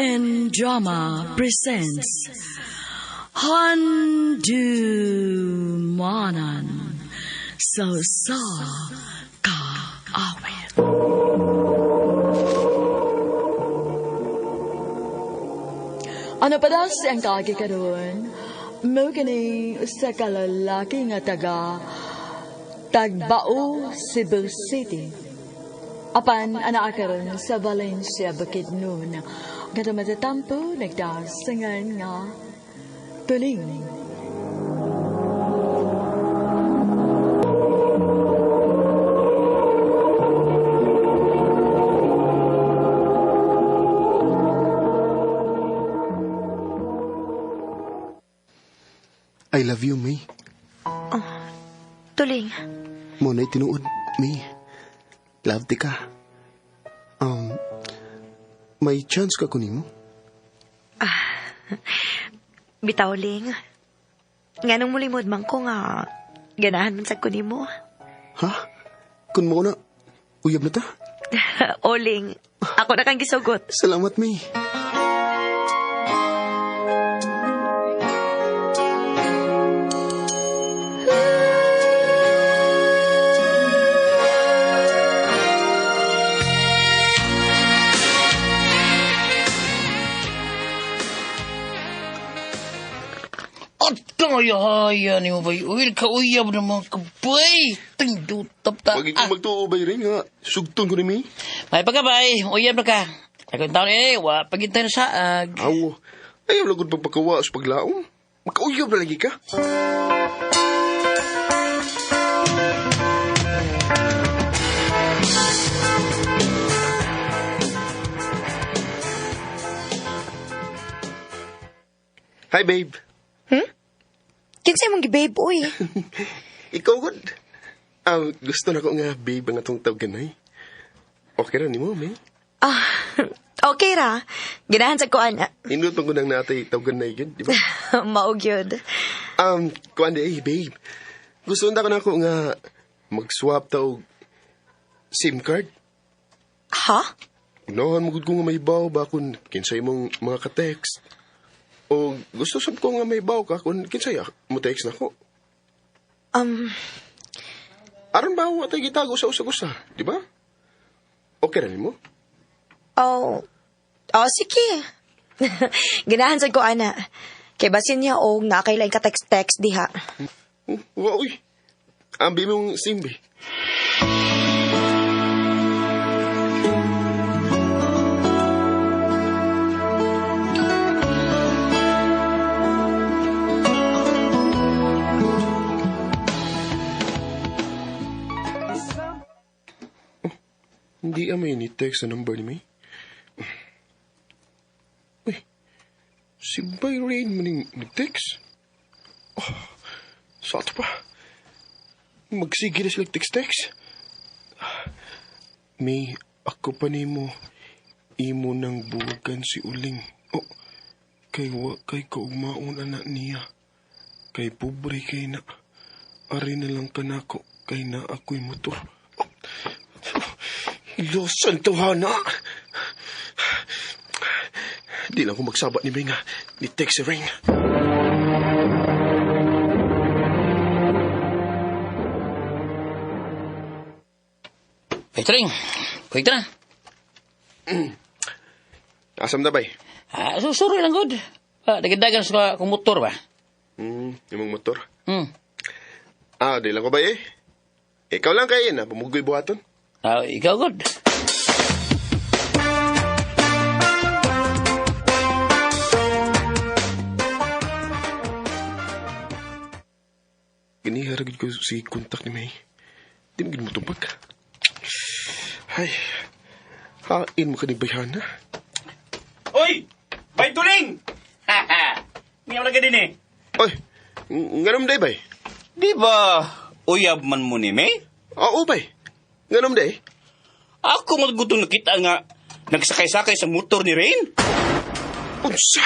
RMN Drama presents Handumanan sa Usa Ka Awit. Ano pa daw siyang kaagi karon? Mao kini usa ka lalaki nga taga Tagbao, Cebu City. Apan anaa karon sa Valencia, Bukidnon. Nga matatampo nagdasangan nga Tuling. I love you, May. Oh, Tuling. Mo na'y tinuod, May. Love ti ka. May chance ka kunin mo? Bitaw, Ling. Nga nung mulimod man ko nga, ganahan man sa kunin mo. Ha? Kun mo na, uyab na ta? O, Ling. Ako na kang gisugot. Salamat, May. At kaya ni mo bay, uwil ka uyab ng mga kabay. Tingdutap ta. Wag ikaw magtuo bay rin nga. Sugton ko ni May. May pagkabay, uyab na ka. Akong taon eh, wa pagintay na saag. Aw, ayaw lagod pagpakawa sa paglaom. Makauyab na lagi ka. Hi, babe. Kinsa mong gibabe, uy. Ikaw, good. Gusto na ko nga, babe, ang atong tawag ganay. Okay ra nimo, May? Ah, okay ra. Ganahan sa kuan. Indot man ko nang natay tawag ganay yun, di ba? Maog yun. Kuan di, eh, babe. Gusto na ko na ako nga mag-swap ta og SIM card. Ha? Unahan mo gud ko nga may baw ba kung kinsay mong mga ka-text. O gusto sab ko nga may baw ka kung kinsay mo text na ko. Aron ba wa tay gitago sa usag-usa, di ba? Okay ra nimo? Oh, oh, sige. Ganahan sa ko, ana. Kay basin niya og nakailain ka text-text diha. Oh, wa uy. Ambi mong SIM be. Hindi may ni-text sa number ni May. Uy, si Bay Rain man yung nag-text. Oh, sa ato pa. Magsige na sila text-text. May, ako pa nimo. Imo nang buwagan si Uling. Oh, kay wa kay kaugmaon anak niya. Kay pobre kay na. Ari na lang kanako kay na ako'y motor. Oh, Ilosan to, hana. Di lang ko magsaba ni May nga. Ni text si Rain. Ay, Tring, kuwig na. Asam na bay? Ah, susuroy lang, good. Ah, dagandagan sa akong motor ba? Imong motor. Hmm. Ah, di lang ko bay eh. Ikaw lang kayo na, pumugoy buhaton. Ah, ikaw, good. Ginihara gid ko si kontak ni May. Di mo gid mo tubag. Ay, hain mo ka ni Bayhana. Oy! Bay Tuling! Niyaw na din eh. Oy, nganom day bay? Di ba uyab man mo ni May? Oo bay. Nganom day? Ako maggutom nakita nga nagsakay-sakay sa motor ni Rain. Unsa?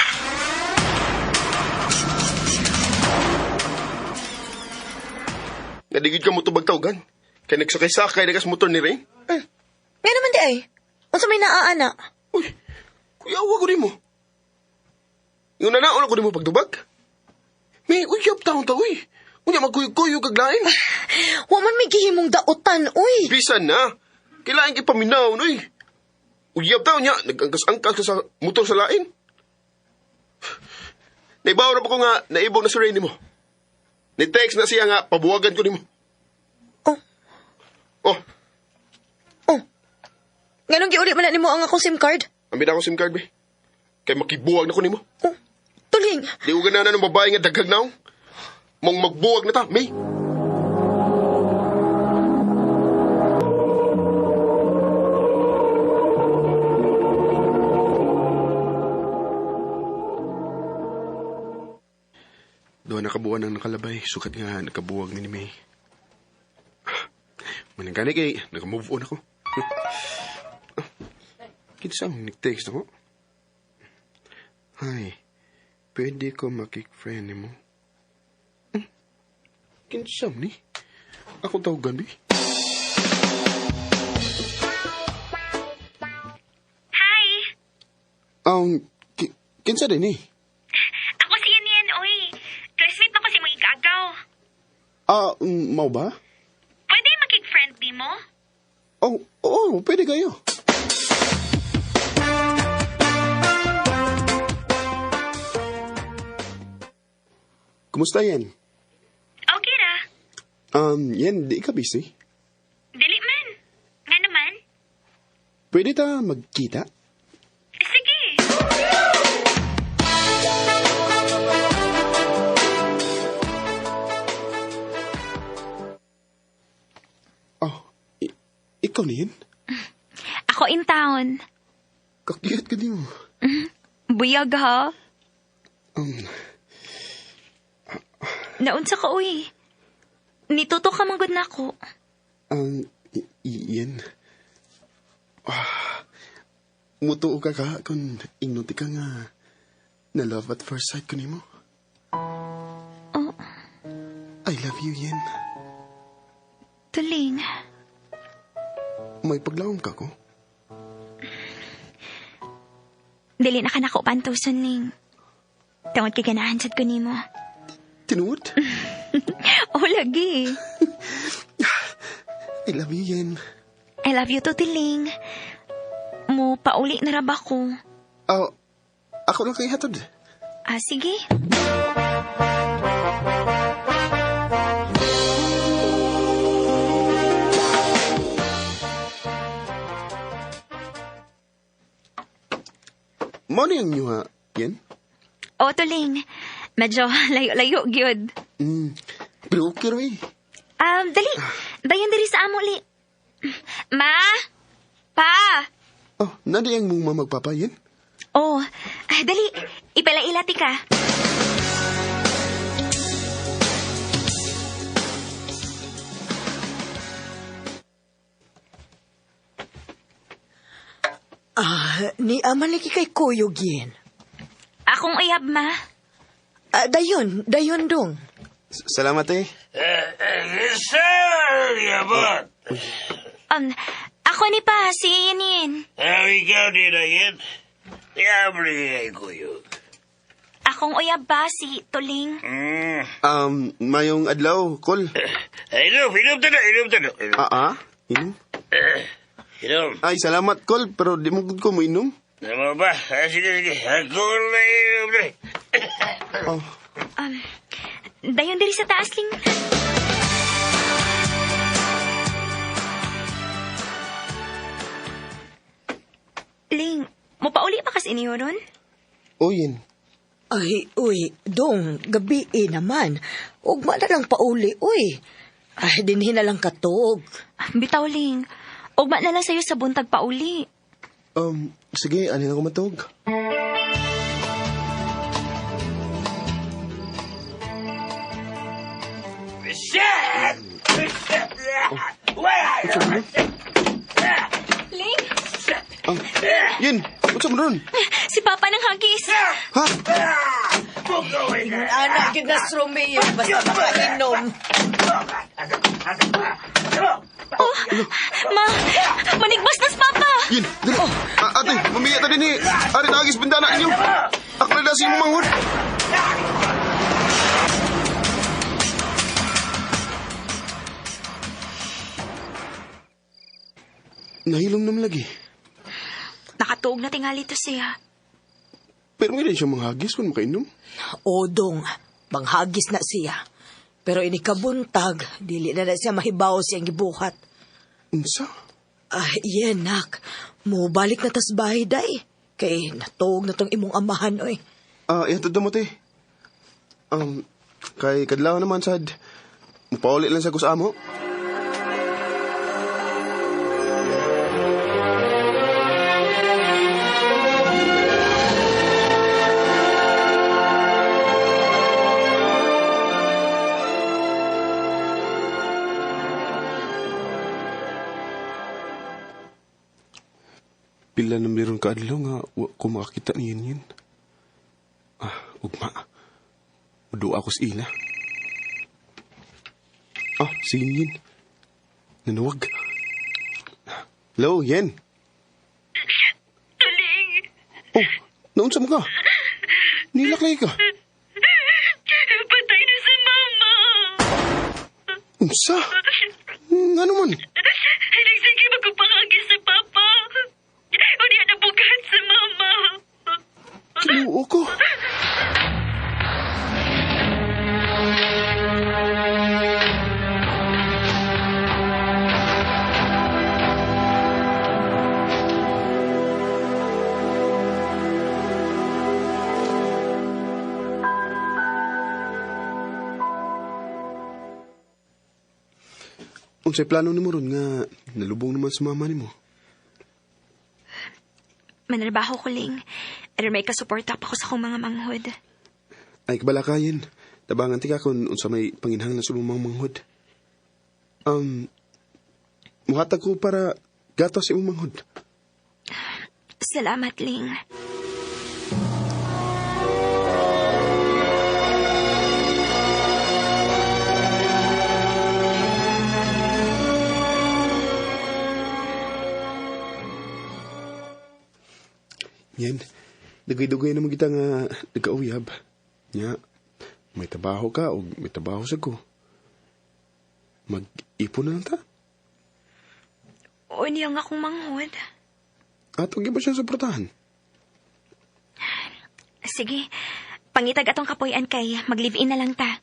Nadigid ka mo tubag tawgan. Kay nagsakay-sakay na kas motor ni Rain. Eh, Nga naman di ay. Unsa may naaana? uy, kuya, awa ko rin mo. Yung nanaon ako di mo pagdubag. May uyab taon ta, uy. Unya magkuyog-kuyog kag lain. Wa man may gihimong dautan, uy. Bisan na. Kailangan ipaminaw, uy. Uyab taon niya, nag-angkas-angkas ka sa motor sa lain. Naibaw na pa ko nga, naibog na si Ray nimo. Ni-text na siya nga, pabuwagan ko nimo. Oh. Oh. Oh. Nganong giuli man na nimo ang akong SIM card? Ambil ako SIM card, be. Kay makibuwag na ko nimo. Oh, tuling. Di ko ganahan ng babae nga daghag naong. Mong magbuwag na ta, May. Doon nakabuwan ang nakalabay. Sukat nga, nakabuwag ni May. Manangani kay, nakamove on ako. Kinsa ang nag-text ako? Hi, pwede ko makik-friend mo? Kinsa ni? Ako tawagan, bi? Hi! Kinsa din eh? Ako si Yan, oy. Classmate na ko si mong igagaw. Mau ba? Pwede makik-friend ni mo? Oh, oo, pwede kayo. Kumusta yan? Okay ra. Yan, di ka busy? Dili man. Nga naman? Pwede ta magkita? Sige. Oh, ikaw na yan? Ako in town. Kakiyat ka di mo. Buyag ha? Naunsa ka, uy. Nituto ka manggod na ako. Yan. Mutuo ka ka kung ingnuti ka nga na love at first sight ko nimo. Oh. I love you, Yen. Tuling. May paglawom ka ko? Dili na ka nako pantuson, Ling. Tungod kay ganahan sad ko nimo. Tinuod? Oh, lagi. I love you, Yen. I love you too, Tiling. Mo, pauli na ra ba ko? Oh, ako lang kay hatod. Ah, sige. Mao ni ang inyo ha, Yen? Oh, Tuling. Medyo layo-layo, gyud. Pero okay ra eh. Dali. Dayon diri sa amo, li. Ma? Pa? Oh, nadi ang mong mama magpapa, Yen? Oh, dali. Ipalailati ka. Ni ama lagi kay kuyog yin. Akong uyab, ma. Dayon, dayon dong. Salamat eh. Sir, yabot. Ako ni pa, si Inin. Ikaw din na yan. Yabre ay kuyog. Akong uyab ba, si Tuling? Mayong adlaw, kol. Inom, inom ta na, inom ta na. Inom? Inom. Ay, salamat, kol, pero di mo ko mo inom. Tama ba? Sige, sige. Ako na inom na. Oh. Dayon diri sa taas, Ling. Ling, mopauli pa kas inyo ron? Oh, yin. Ay, uy, dong, gabi eh naman. Ugma na lang pauli, uy. Ay, dinhi na lang katog. Bitaw, Ling. Ugma na lang sa'yo sa buntag pauli. Sige, alin ako matog. Shit! Ling! Yin, what's up ron? Si Papa ng hagis. Ha? Anak, gid na Romeo, basta makainom. Oh, ma, manigbas na si Papa. Yin, dali. Ate, mamiya ta din eh. Ari, nagis bintana ninyo. Ako na sa imong manghod. Nahilom naman lagi. Nakatuog na tingali to siya. Pero may rin siya manghagis kung makainom. Odong, manghagis na siya. Pero inikabuntag, dili na na siya mahibaw siyang gibuhat. Unsa? Ah, iyan, nak. Mubalik na tas bahay, day. Kay natuog na tong imong amahan, oy. Ah, ihatod na mo, te. Kay kadlaw naman, sad. Mupauli lang sa kusamo. Pila na meron ka adlaw nga wa ko makakita ni Yin. Ah, ugma. Muduha ko sa ila. Ah, si Yin. Nanuwag. Hello, Yen. Tuling! Oh, naunsa mo ka? Nilak lagi ka. Patay na si Mama! Unsa? Ngano man? Nagsige magpapakagis si Papa. Unya nabugat si Mama. Kinuo ko. Unsay plano nimo ron nga nalubong naman sa mama nimo? Manarbaho ko, Ling. Pero may kasuporta pa ko sa akong mga manghod. Ay, kabalakayin. Tabangan ti ka kung unsa may panginhanglan sa imong mga manghod. Muhatag ko para gatas sa imong manghod. Salamat, Ling. Yan. Dugay-dugay naman kita nga nagkauyab. Nya, may trabaho ka o may trabaho sa ko. Mag-ipon na lang ta. Unya nga akong manghod. At huwag ba siya suportahan? Sige, pangitag atong kapuy-an kay mag-live-in na lang ta.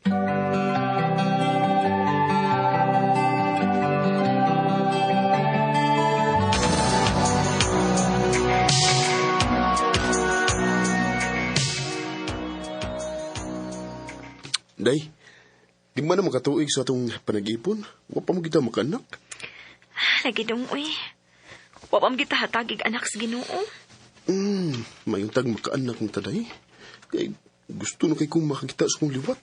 Day, di man na makatuig sa atong panag-ipon? Wa pa mo kita makaanak? Lagi dong, uy. Wa pa mo kita hatagig anak sa Ginoo. Mayuntag makaanak ng taday. Kay gusto na kay kong makakita sa kong liwat.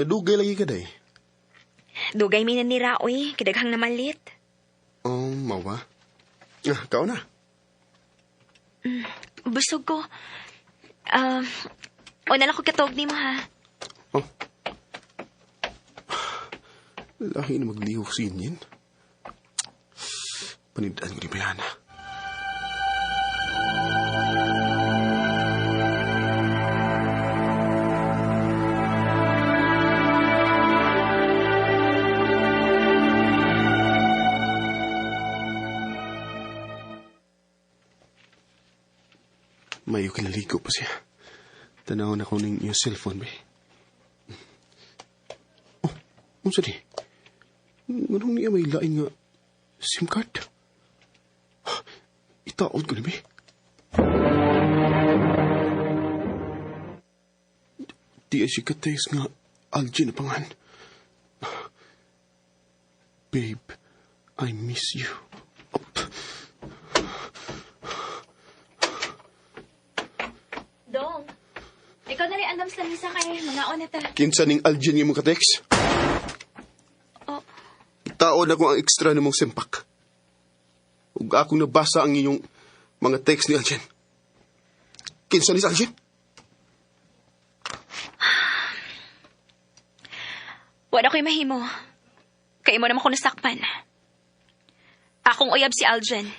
Nadugay lagi ka, day? Dugay mi na nira, uy. Kidaghang namalit. Oh, mawa. Ah, kao na. Busog ko. Una lang ko katog ni mo, ha? Oh. Lahi na maglihok si Yin. Panindaan ko ni Brianna. Mayo kinaligo pa siya. Tanaw na ko ng iyong cellphone, be. Oh, unsa di? Nganong niya may lain nga SIM card? Itaod ko ni, be. Di ay siya ka-text nga Algin na pangan. Babe, I miss you. Dong, ikaw na rin andam sa lamisa kay mga ona ta. Kinsa ning Algin nga mong ka-text? Oh. Itaod ako ang extra namong sempak. Ug akong nabasa ang inyong mga text ni Algin. Kinsa ni sa Algin? Wala ko'y mahimo. Kay mo naman ko nasakpan. Akong uyab si Aljen.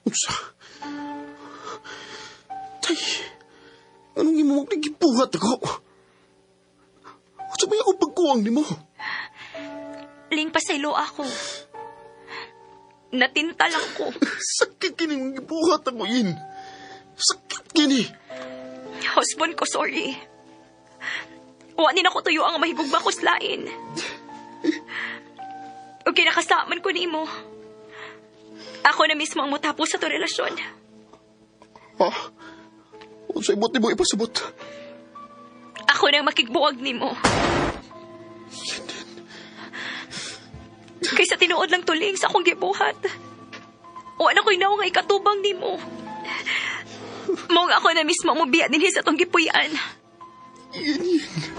Unsa? Tay, anong imo gibuhat ako? Unsa may akong pagkuwang nimo? Ling, pasaylo ako. Natinta lang ko. Sakit kini mong gibuhat ako, Yin. Sakit kini. Husband ko, sorry. Wa ni nako tuyo ang mahigugma ko sa lain. O kinakasaman ko nimo. Ako na mismo ang mutapos sa to relasyon. Ha? Unsa ibot nimo ipasabot? Ako nang makigbuwag nimo. Kaysa tinuod lang tuling sa akong gibuhat. Wa na ko'y naong nga ikatubang nimo. Mao nga ako na mismo ang mobiya dinhi sa atong gipuy-an. Isip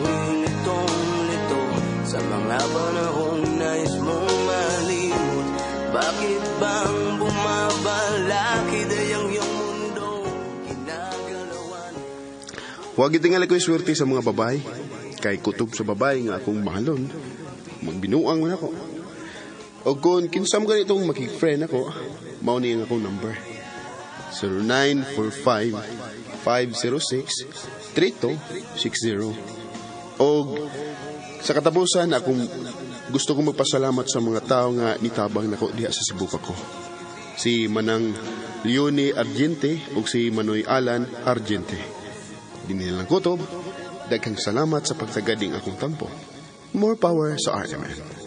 mo'y litong-lito sa mga panahong nais mong malimot. Bakit bang bumabalakid ay ang iyong mundo ginagalawan? Huwag itingali ko'y swerte sa mga babae. Kay kutob sa babae nga akong mahalon. Magbinuang man ako. O kung kinsam ganitong makig-friend ako, mao ni ang akong number. 0945-506-3260. Og sa katapusan, akong gusto kong magpasalamat sa mga tao nga nitabang nako diha sa Cebu pa ko. Si Manang Leonie Argente ug si Manoy Alan Argente. Dinhi lang kutob, daghang salamat sa pagtagading akong tampo. More power sa RMN.